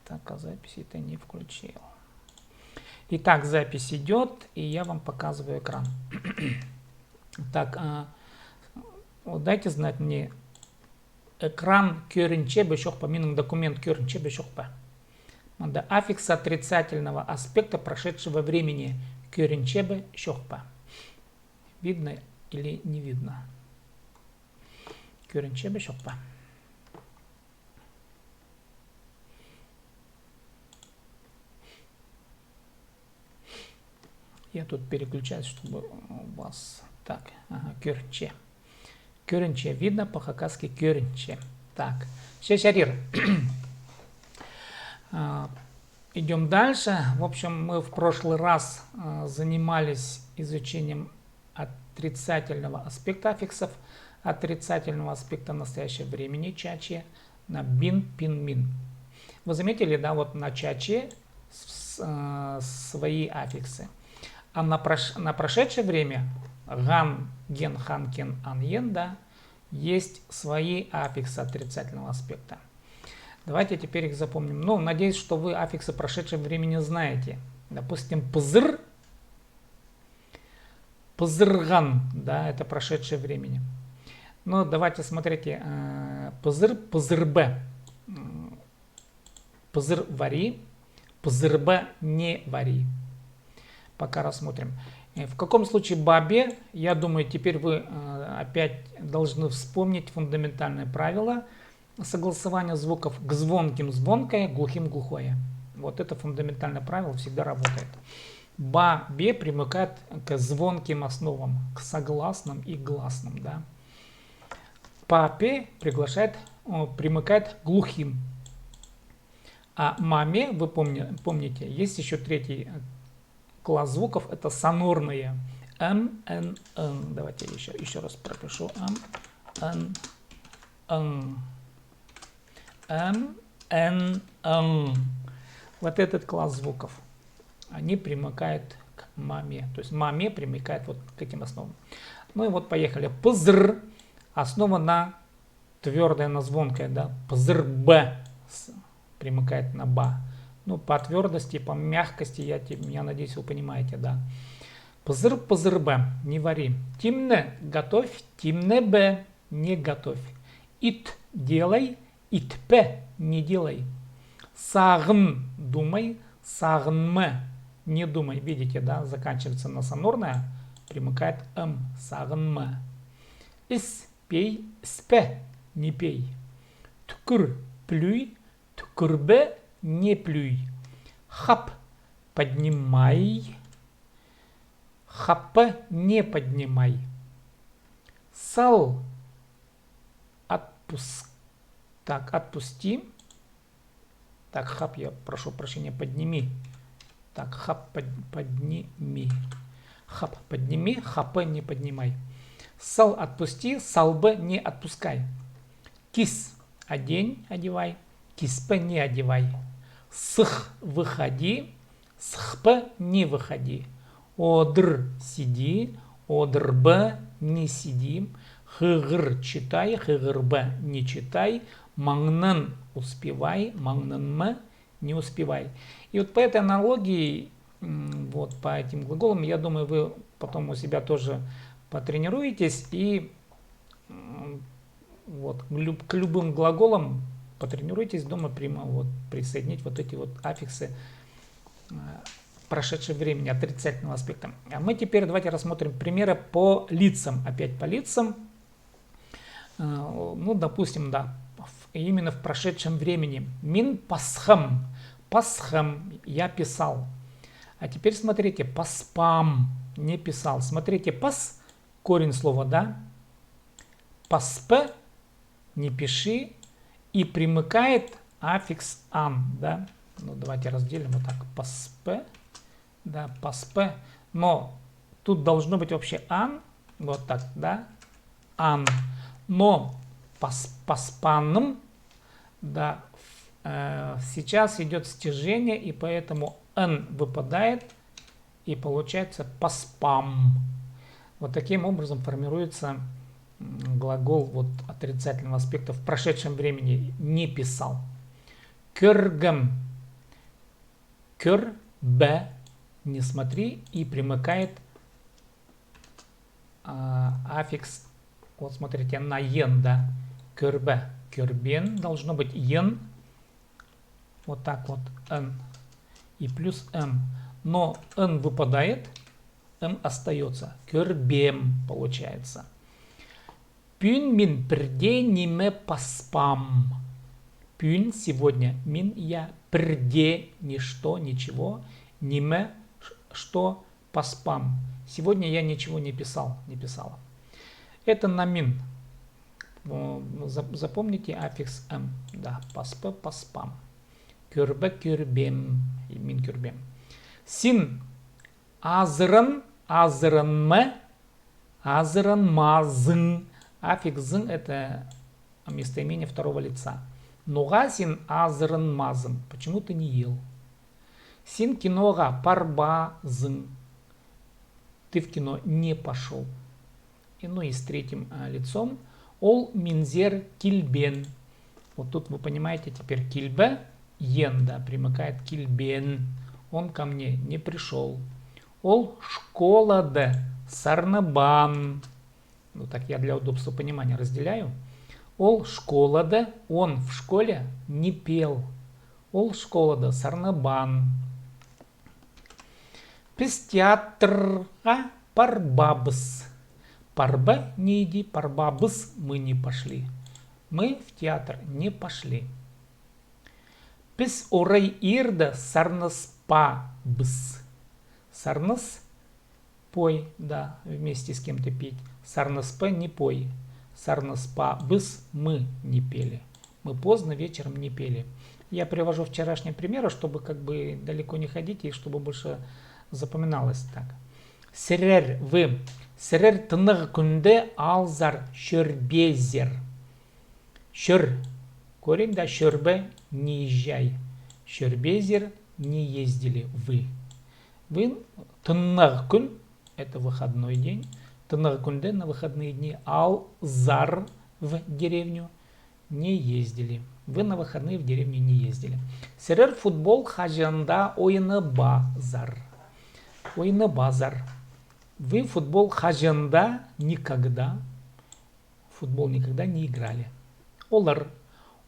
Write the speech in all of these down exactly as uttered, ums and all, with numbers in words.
Так, а запись это не включил. Итак, запись идёт, и я вам показываю экран. Так, а, вот дайте знать мне, экран кӧрінче бе, чох па, минің документ кӧрінче бе, чох па. Мында аффикс отрицательного аспекта прошедшего времени кӧрінче бе, чох па. Видно или не видно? Кӧрінче бе, чох па. Я тут переключаюсь, чтобы у вас... Так, ага, кӧрінче. Кӧрінче, видно по-хакасски кӧрінче. Так, че чарир. А, идём дальше. В общем, мы в прошлый раз, а, занимались изучением отрицательного аспекта аффиксов, отрицательного аспекта настоящего времени, чачи, на бин, пин, мин. Вы заметили, да, вот на чачи с-, э, свои аффиксы. А на прош-, на прошедшее время ган, ген, хан, кен, ан, ен, да, есть свои аффиксы отрицательного аспекта. Давайте теперь их запомним. Ну, надеюсь, что вы аффиксы прошедшего времени знаете. Допустим, пызыр, пызырған, да, это прошедшее времени. Но давайте смотрите, э, пызыр, пызырбы. М, пызыр вари, пызырбы не вари. Пока рассмотрим. Э, в каком случае ба бе, я думаю, теперь вы, э, опять должны вспомнить фундаментальное правило согласования звуков: к звонким звонкое, к глухим глухое. Вот это фундаментальное правило всегда работает. Ба бе примыкает к звонким основам, к согласным и гласным, да. Па пе приглашает, о, примыкает к глухим. А ма ме, вы помни-, помните, есть ещё третий, э, класс звуков, это сонорные. М, н, н. Давайте ещё, ещё раз пропишу. М, н, н. М, н, н. Вот этот класс звуков, они примыкают к ма ме. То есть ма ме примыкает вот к этим основам. Ну и вот поехали. Пызыр. Основа на твёрдая, на звонкая, да. Пызырбы с-, примыкает на ба. Ну, по твёрдости, по мягкости, я те-, я надеюсь, вы понимаете, да. Пызыр, пызырбы, не вари. Тимне, готовь, тимнебе, не готовь. Ит, делай, итпе, не делай. Сағын, думай, сағынма, не думай. Видите, да, заканчивается на сонорное, примыкает м, сағынма. Іс, пей, іспе, не пей. Тӱкӱр, плюй, тӱкӱрбе, не плюй. Хап, поднимай, хаппа, не поднимай. Сал, отпуск-, так, отпусти. Так, хап, я прошу прощения, подними. Так, хап, под-, подними. Хап, подними, хаппа, не поднимай. Сал, отпусти, салбы, не отпускай. Кис, одень, одевай. Киспе, не одевай. Сых, выходи. Сыхпа, не выходи. Одыр, сиди. Одырба, не сиди. Хығыр, читай. Хығырба, не читай. Маңнан, успевай. Маңнанма, не успевай. И вот по этой аналогии, м, вот по этим глаголам, я думаю, вы потом у себя тоже потренируетесь и, м, вот к люб-, к любым глаголам потренируйтесь дома прямо вот присоединить вот эти вот аффиксы, э, прошедшего времени, отрицательного аспекта. А мы теперь давайте рассмотрим примеры по лицам. Опять по лицам. Э, ну, допустим, да, в-, именно в прошедшем времени. Мин пасхам. Пасхам, я писал. А теперь смотрите, паспам, не писал. Смотрите, пас, корень слова, да? Паспы, не пиши, и примыкает аффикс ан, да? Ну, давайте разделим вот так. Паспы, да, паспы. Но тут должно быть вообще ан, вот так, да? Ан. Но пас-, паспаным, да, э, сейчас идёт стяжение, и поэтому н выпадает, и получается паспам. Вот таким образом формируется, м, глагол вот отрицательного аспекта в прошедшем времени, не писал. Кӧргем, Кӧрбе, не смотри, и примыкает а, аффикс. Вот смотрите, на ен, да. Кӧрбе, кӧрбеен, должно быть ен. Вот так вот, н. И плюс м. Но н выпадает, м остаётся. Кӧрбеем получается. Пӱӱн мин пір дее ниме паспаам. Пӱӱн, сегодня, мин, я, пір дее, ничто, ничего, ниме, что, паспаам. Сегодня я ничего не писал, не писала. Это на мин. О, зап- запомните аффикс м. Да, паспы, паспаам. Кӧрбе, кӧрбеем, и мин кӧрбеем. Син азыран, азыранма, азыранмазың. Аффикс зың — это местоимение второго лица. Ноға син азыранмазың? Почему ты не ел? Син киноға парбазың. Ты в кино не пошёл. И, ну и с третьим а, лицом. Ол минзер килбеен. Вот тут вы понимаете теперь килбе, ен, да, примыкает килбеен. Он ко мне не пришёл. Ол школада сарнабаан. Ну так я для удобства понимания разделяю. Ол школада, он в школе, не пел. Ол школада сарнабаан. Піс театрға парбаабыс. Парба, не иди, парбаабыс, мы не пошли. Мы в театр не пошли. Піс орай иирде сарнаспаабыс. Сарнас — пой, да, вместе с кем-то петь. Сарнаспа — не пой. Сарнаспаабыс — мы не пели. Мы поздно вечером не пели. Я привожу вчерашние примеры, чтобы как бы далеко не ходить и чтобы больше запоминалось так. Сірер, вы, сірер тынағ кӱнде аалзар чӧрбеезер. Чӧр. Корень, да, чӧрбе, не езжай. Чӧрбеезер, не ездили вы. Вы тынағ кӱн, это выходной день. Тынағ кӱнде, на выходные дни, аалзар, в деревню, не ездили. Вы на выходные в деревню не ездили. Сірер футбол хаҷан даа ойнабаазар. Ойнабаазар. Вы футбол хаҷан даа, никогда, футбол никогда не играли. Олар.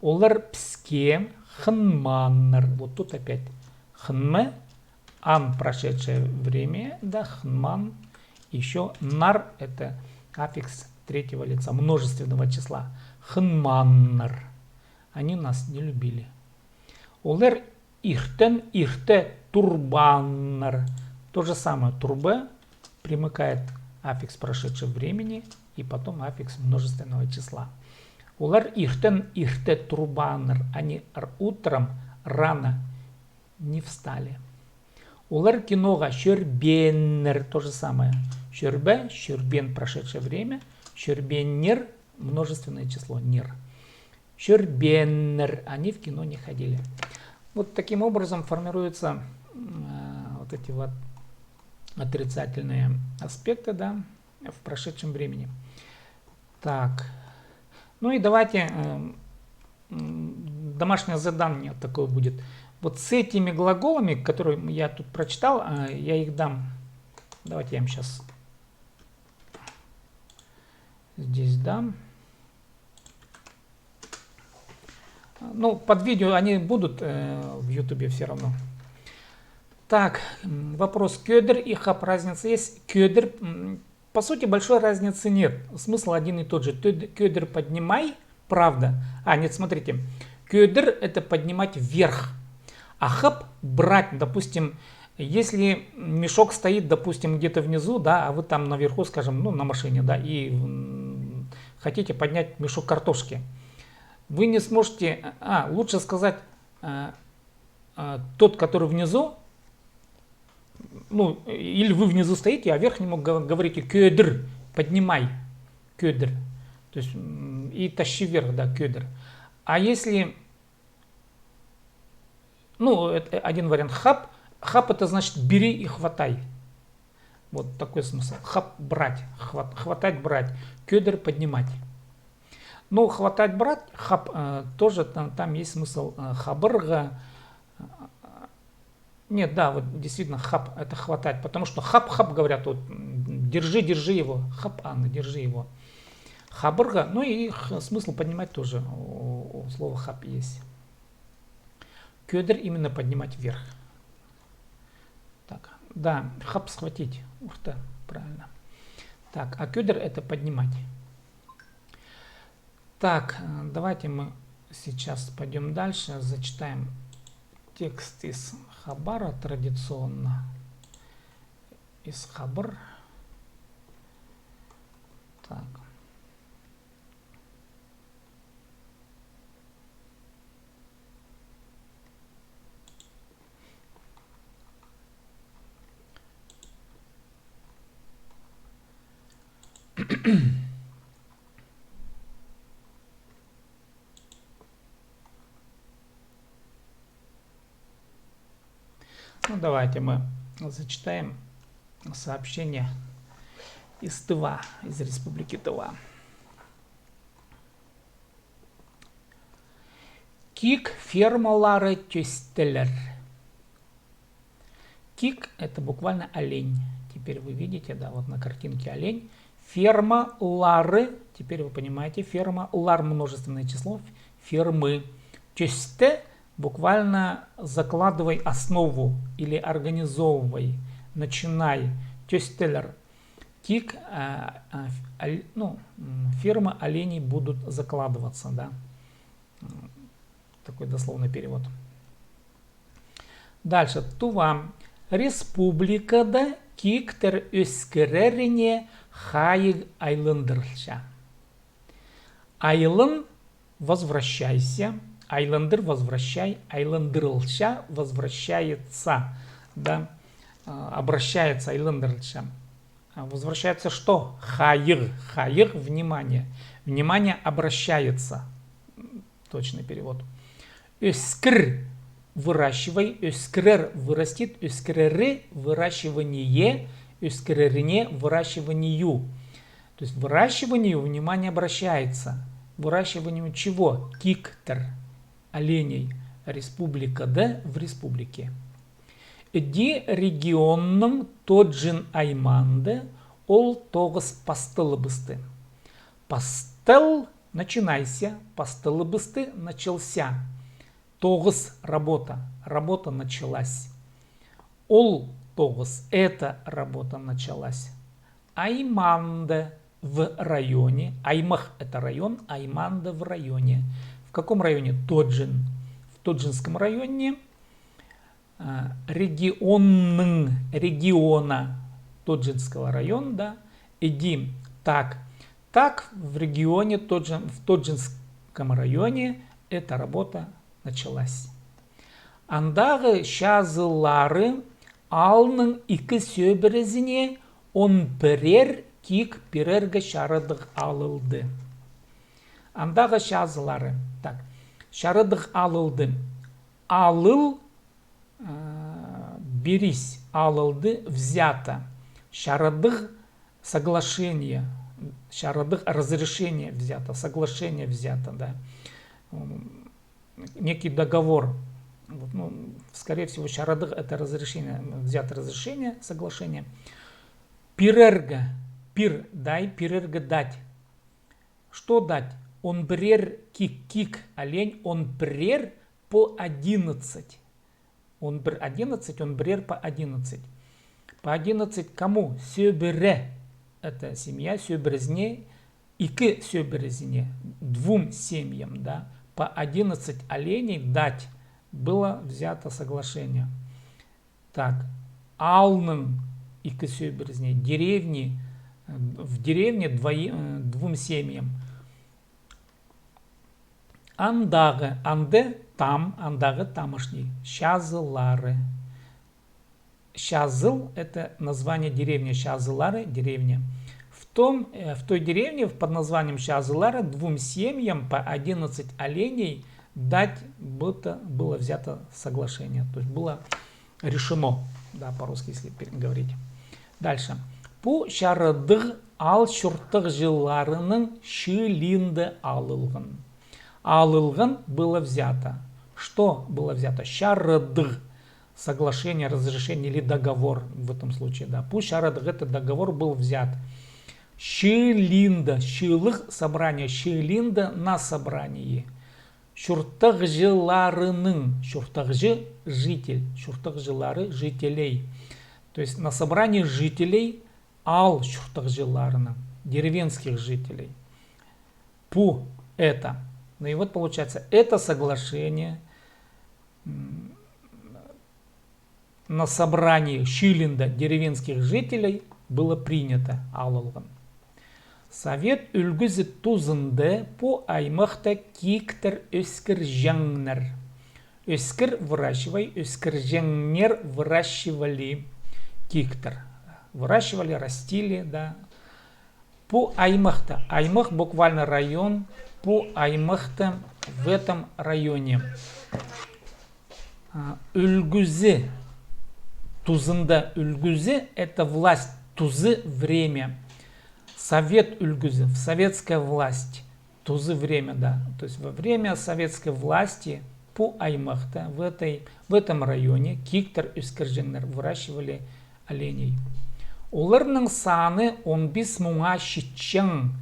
Олар піске хынмааннар. Вот тут опять хынма, ан прошедшее время, да, хынмаан. Ещё нар — это аффикс третьего лица, множественного числа. Хынмааннар. Они нас не любили. Олар иртен ирте турбааннар. То же самое, турба примыкает аффикс прошедшего времени и потом аффикс множественного числа. Олар иртен ирте турбааннар. Они р- утром рано не встали. Олар киноға чӧрбееннер. То же самое. Чӧрбе, чӧрбеен прошедшее время. Чӧрбееннер — множественное число, нер. Чӧрбееннер, они в кино не ходили. Вот таким образом формируются м, э, вот эти вот отрицательные аспекты, да, в прошедшем времени. Так. Ну и давайте эм, м, домашнее задание такое будет. Вот с этими глаголами, которые я тут прочитал, э, я их дам. Давайте я им сейчас здесь дам. Ну, под видео они будут э, в Ютубе все равно. Так, м, вопрос. Кӧдір и хап, разница есть? Кӧдір, м, по сути, большой разницы нет. Смысл один и тот же. Тӧд- Кӧдір — поднимай, правда. А, нет, смотрите. Кӧдір — это поднимать вверх. А хап — брать, допустим, если мешок стоит, допустим, где-то внизу, да, а вы там наверху, скажем, ну, на машине, да, и м, хотите поднять мешок картошки, вы не сможете, а, лучше сказать, а, а, тот, который внизу, ну, или вы внизу стоите, а верхнему го- говорите: кӧдір, поднимай, кӧдір. То есть м, и тащи вверх, да, кӧдір. А если Ну, это один вариант. Хап. Хап — это значит бери и хватай. Вот такой смысл. Хап — брать, хват- хватать, брать. Кӧдір — поднимать. Ну, хватать, брать, хап, э, тоже там, там есть смысл э, хабарға, э, Нет, да, вот действительно хап, это хватать, потому что хап-хап говорят, вот, м, держи, держи его, хап аны, держи его. Хабарға, ну и х-, смысл поднимать тоже, у, у слова хап есть. Кӧдір именно поднимать вверх. Так, да, хап схватить, орта, правильно. Так, а кӧдір это поднимать. Так, э, давайте мы сейчас пойдём дальше, зачитаем текст из Хабара традиционно. Из Хабар. Так. Ну, давайте мы зачитаем сообщение из Тыва, из Республики Тыва. Кик фермалары тӧстелер. Кик — это буквально олень. Теперь вы видите, да, вот на картинке олень. Фермалары, теперь вы понимаете, фермалар — множественное число, фермы. Тӧсте — буквально закладывай основу или организовывай, начинай. Тӧстелер. Кик, а, а, ф-, оль-, ну, м, фермы оленей будут закладываться, да. М, такой дословный перевод. Дальше. Тува. Республикада киктер ӧскіреріне хайығ айландырылча. Айлан — возвращайся, айландыр — возвращай, айландырылча — возвращается, да, а, обращается, айландырылча. А, возвращается что? Хайығ, хайығ — внимание. Внимание обращается. Точный перевод. Ӧскір — выращивай, ӧскірер — вырастит, ӧскірері — выращивание, ӧскіреріне — выращиванию. То есть выращиванию внимание обращается. Выращиванию чего? Киктер, оленей. Республикада — в республике. Іди регионның тоджын аймаанда ол тоғыс пасталыбысты. Пастал — начинайся, пасталыбысты — начался. Тоғыс — работа, работа началась. Ол тоғыс — эта работа началась. Аймаанда — в районе, аймах — это район, аймаанда — в районе. В каком районе? Тоджын. В Тоджынском районе, а, регионның, региона Тоджынского района, да, іди, так. Так, в регионе Тоджын, в Тоджынском районе эта работа началась. Андағы чазылары аалның ікі сӧбірезіне он пірер кик пирерге чарадығ алылды. Андағы чазылары. Так. Чарадығ алылды. Алыл, а, берись, алылды — взято. Чарадығ — соглашение. Чарадығ — разрешение взято, соглашение взято, да. М, некий договор. Вот, ну, скорее всего, чарадығ — это разрешение, взято разрешение, соглашение. Пирерге, пир — дай, пирерге — дать. Что дать? Он пірер кик, кик, олень, он пірер — по одиннадцать. Он пір — одиннадцать, он пірер — по одиннадцать. По одиннадцать кому? Сӧбіре. Это семья, сӧбірезіне, ікі сӧбірезіне, двум семьям, да. По одиннадцать оленей дать. Было взято соглашение. Так. Аалның ікі сӧбірезіне, деревни, э, в деревне двои-, э, двум семьям. Андағы, анда — там, андағы — тамошний, чазылары. Чазыл — это название деревни, чазылары — деревня. В том, э, в той деревне, в, под названием Чазылары, двум семьям по одиннадцать оленей дать, было, было взято соглашение. То есть было решено, да, по-русски, если переговорить. Дальше. Пу чарадығ аал чуртағҷыларының чыылиинда алылған. Алылған — было взято. Что было взято? Чарадығ. соглашение, разрешение или договор в этом случае, да. Пу чарадығ этот договор был взят. Чыылында, чыылығ, собрание, чыылында, на собрании. Чуртағҷыларының, чуртағҷы, житель, чуртағҷылары, жителей. То есть на собрании жителей, аал чуртағҷыларының, деревенских жителей. Пу, это. Ну и вот получается, это соглашение, м, на собрании, чыылында деревенских жителей было принято, алылған. Совет ӱлгӱзі тузында пу аймахта киктер ӧскірҷеңнер. Ӧскір, выращивай, ӧскірҷеңнер, выращивали киктер. Выращивали, растили, да. Пу аймахта, аймах буквально район, пу аймахта, в этом районе. А, ӱлгӱзі, тузында ӱлгӱзі, это власть, тузы, время. Совет ӱлгӱзі, в советская власть, тузы, время, да. То есть во время советской власти пу аймахта, в этой, в этом районе киктер ӧскірҷеңнер, выращивали оленей. Оларның саны он пис муңа читчең,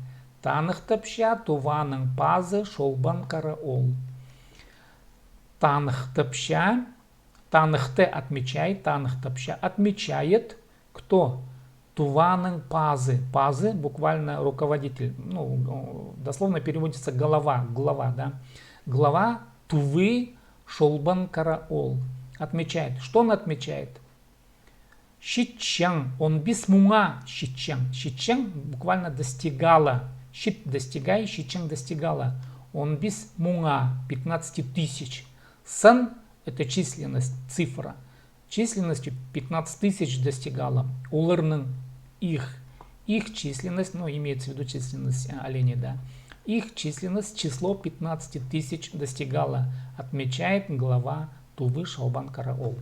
таныхтапча Туваның пазы Шолбан Караол. Таныхтапча, таныхты, отмечай, таныхтапча, отмечает, кто? Туваның пазы. Пазы буквально руководитель. Ну, дословно переводится голова, глава, да. Глава Тувы Шолбан Караол. Отмечает. Что он отмечает? Читчең, он пис муңа читчең. Читчең буквально достигала. Чит — достигай, читчең — достигала. Он пис муңа, пятнадцати тысяч. Сан — это численность, цифра. Численностью пятнадцать тысяч достигала. Оларның, их, их численность, ну, имеется в виду численность, э, оленей, да. Их численность, число пятнадцати тысяч достигала, отмечает глава Тувы Шолбан Караол.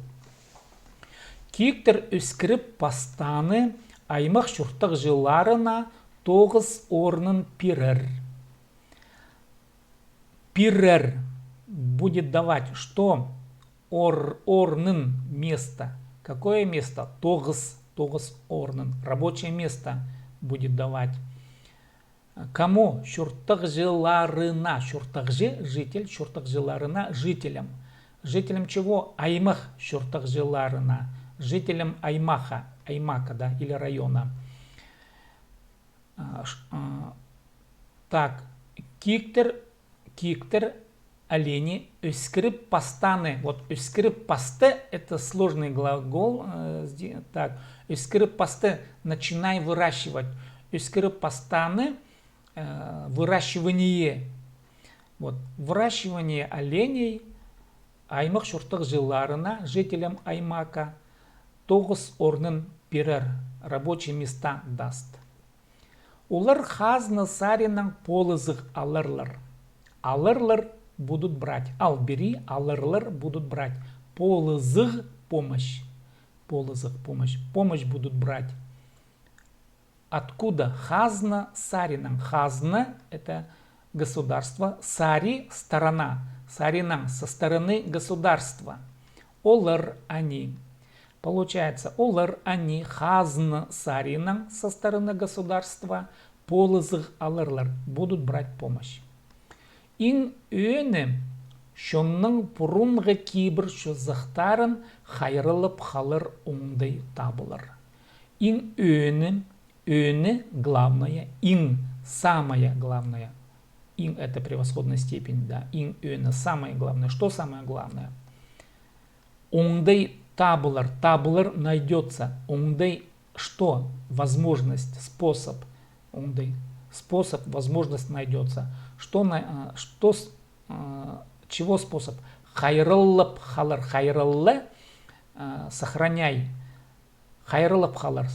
Киктер ӧскіріп пастааны аймах чуртағҷыларына тоғыс орнын пирер. Пирер — будет давать. Что? Ор-, орнын — место. Какое место? Тоғыс, тоғыс орнын. Рабочее место будет давать. Кому? Чуртағҷыларына. Чуртағҷы — житель, чуртағҷыларына — жителям. Жителям чего? Аймах чуртағҷыларына. Жителям аймаха, аймака, да, или района. А, ш-, а, так, киктер, киктер олени ӧскіріп пастааны. Вот ӧскіріп пасты — это сложный глагол. Э, зде-, так, ӧскіріп пасты — начинай выращивать. Ӧскіріп пастааны, э, выращивание. Вот, выращивание оленей аймах чуртағҷыларына, жителям аймака, тоғыс орнын пирер, рабочие места даст. Олар хазна саринаң полызығ аларлар. Аларлар — будут брать. Ал пири, аларлар — будут брать. Полызығ — помощь. Полызығ — помощь. Помощь будут брать. Откуда? Хазна саринаң. Хазна — это государство. Сари — сторона. Саринаң — со стороны государства. Олар, они. Получается, олар, они, хазна саринаң, со стороны государства, полызығ аларлар, будут брать помощь. Иң ӧӧні, чонның пурунғы кибір чозахтарын хайраллап халар оңдай табылар. Иң ӧӧні, ӧӧні — главное, иң — самое главное. Иң — это превосходная степень, да. Иң ӧӧні — самое главное. Что самое главное? Оңдай табылар, табылар — найдётся. Оңдай — что? Возможность, способ. Оңдай — способ, возможность найдётся. Что на-, а, что с-, а, чего способ? Хайраллап халар, хайралла, а, сохраняй. Хайраллап халар.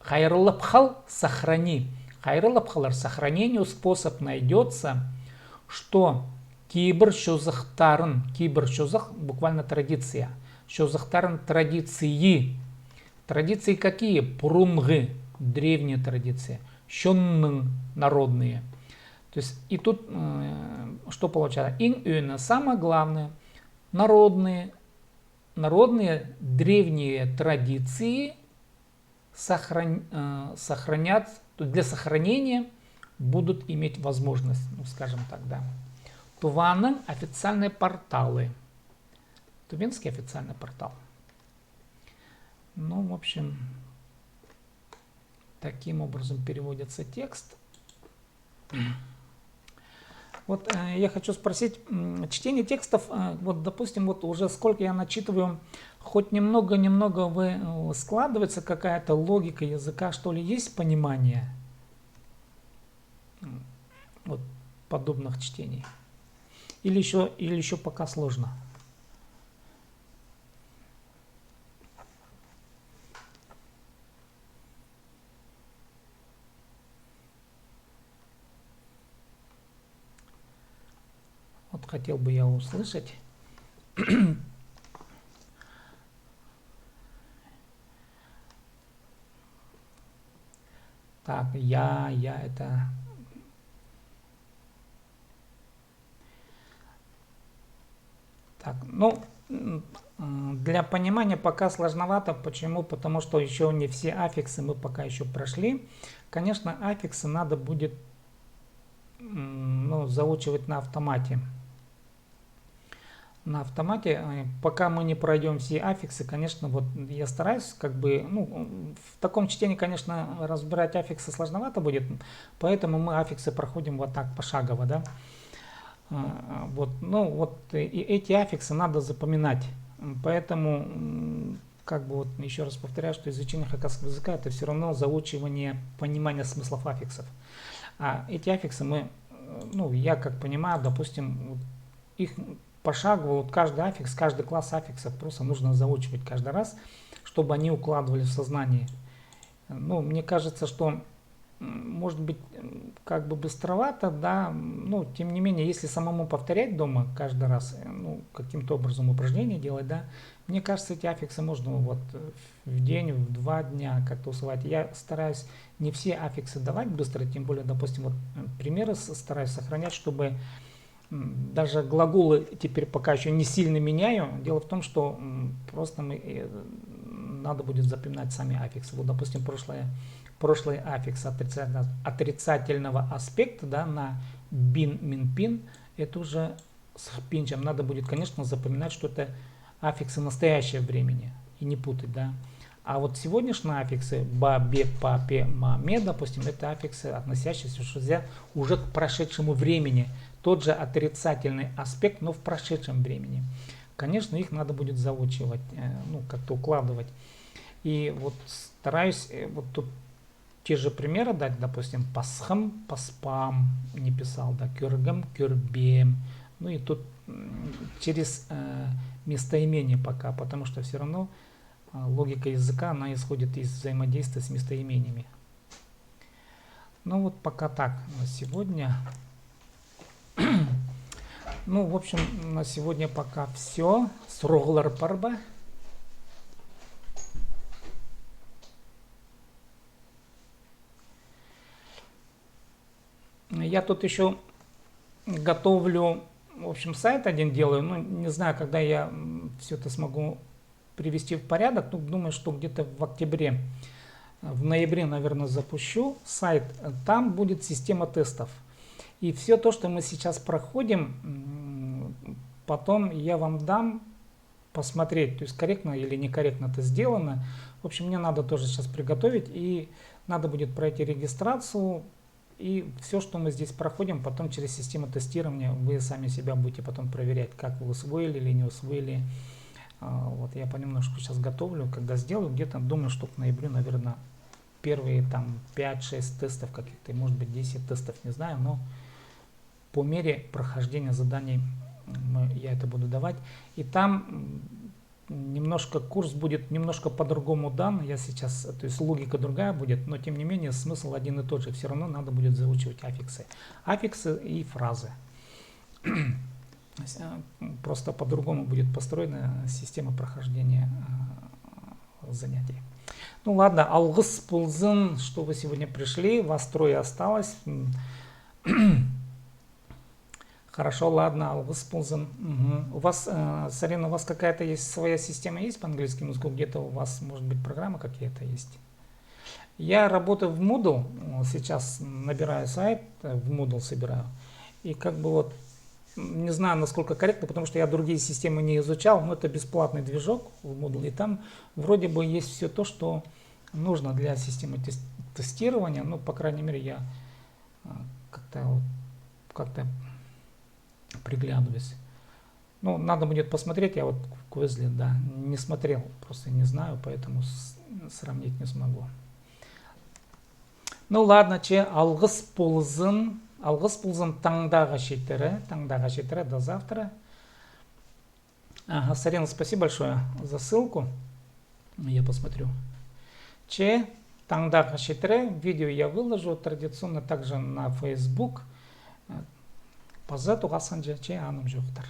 Хайраллап хал — сохрани. Хайраллап халар — сохранению способ найдётся, что кибір чозахтарын, кибір чозах — буквально традиция, чозахтарын — традиции. Традиции какие? Пурунғы, древние традиции. Чонның — народные. То есть и тут, э, что получается? Иң ӧӧні — самое главное. Народные, народные древние традиции сохран- сохранят для сохранения будут иметь возможность, ну, скажем так, да. Туваның официальные порталы. Тувинский официальный портал. Ну, в общем, таким образом переводится текст. Вот я хочу спросить, чтение текстов, вот, допустим, вот уже сколько я начитываю, хоть немного-немного вы складывается какая-то логика языка, что ли, есть понимание вот подобных чтений? Или еще, или еще пока сложно? Вот хотел бы я услышать. Так, я, я это Так, ну, для понимания пока сложновато. Почему? Потому что еще не все аффиксы мы пока еще прошли. Конечно, аффиксы надо будет, ну, заучивать на автомате. На автомате, пока мы не пройдем все аффиксы, конечно, вот я стараюсь, как бы, ну, в таком чтении, конечно, разбирать аффиксы сложновато будет, поэтому мы аффиксы проходим вот так пошагово, да. Вот, ну вот и эти аффиксы надо запоминать. Поэтому, как бы вот еще раз повторяю, что изучение хакасского языка — это все равно заучивание понимания смыслов аффиксов. А эти аффиксы мы, ну, я как понимаю, допустим, вот их пошагово, вот каждый аффикс, каждый класс аффиксов просто нужно заучивать каждый раз, чтобы они укладывались в сознание. Ну, мне кажется, что может быть, как бы быстровато, да, но тем не менее, если самому повторять дома каждый раз, ну, каким-то образом упражнение делать, да, мне кажется, эти аффиксы можно вот в день, в два дня как-то усваивать. Я стараюсь не все аффиксы давать быстро, тем более, допустим, вот примеры стараюсь сохранять, чтобы Даже глаголы теперь пока еще не сильно меняю. Дело в том, что просто мы, надо будет запоминать сами аффиксы. Вот, допустим, прошлое, прошлый аффикс отрицательного, отрицательного аспекта, да, на бин, мин, пин, это уже с пинчем. Надо будет, конечно, запоминать, что это аффиксы настоящего времени и не путать, да. А вот сегодняшние аффиксы ба, бе, па, пе, ма, ме, допустим, это аффиксы, относящиеся уже, уже к прошедшему времени. Тот же отрицательный аспект, но в прошедшем времени. Конечно, их надо будет заучивать, ну, как-то укладывать. И вот стараюсь вот тут те же примеры дать, допустим, пасхам, паспаам, не писал, да, кӧргем, кӧрбеем. Ну и тут через местоимение пока, потому что все равно логика языка, она исходит из взаимодействия с местоимениями. Ну вот пока так на сегодня. Ну, в общем, на сегодня пока все. Сурығлар пар ба? Я тут еще готовлю, в общем, сайт один делаю. Ну, не знаю, когда я все это смогу привести в порядок. Ну, думаю, что где-то в октябре, в ноябре, наверное, запущу сайт. Там будет система тестов. И все то, что мы сейчас проходим, потом я вам дам посмотреть, то есть корректно или некорректно это сделано. В общем, мне надо тоже сейчас приготовить, и надо будет пройти регистрацию, и все, что мы здесь проходим, потом через систему тестирования вы сами себя будете потом проверять, как вы усвоили или не усвоили. Вот я понемножку сейчас готовлю, когда сделаю, где-то, думаю, что к ноябрю, наверное, первые там пять-шесть тестов каких-то, может быть, десять тестов, не знаю, но по мере прохождения заданий я это буду давать. И там немножко курс будет немножко по-другому дан. Я сейчас, то есть логика другая будет, но тем не менее смысл один и тот же. Все равно надо будет заучивать аффиксы. Аффиксы и фразы. Просто по-другому будет построена система прохождения занятий. Ну ладно, алғыс ползын, что вы сегодня пришли, вас трое осталось. Хорошо, ладно, алғыс ползын. Мгм. У вас, э, Сарин, у вас какая-то есть своя система есть по английскому языку? Где-то у вас, может быть, программа какая-то есть? Я работаю в Moodle, э, сейчас набираю сайт, э, в Moodle собираю. И как бы вот, м, не знаю, насколько корректно, потому что я другие системы не изучал, но это бесплатный движок в Moodle, и там вроде бы есть все то, что нужно для системы тес-, тестирования, ну, по крайней мере, я, а, как-то вот, как-то приглядываюсь. Ну, надо будет посмотреть, я вот в Quizlet, да, не смотрел, просто не знаю, поэтому с-, сравнить не смогу. Ну ладно, че, алғыс ползын, алғыс ползын, таңдағы читіре, таңдағы читіре, до завтра. Ага, Сарина, спасибо большое за ссылку. Я посмотрю. Че, таңдағы читіре, видео я выложу традиционно также на Facebook. Э, паза тоғасханҷа, че, анымҷохтар.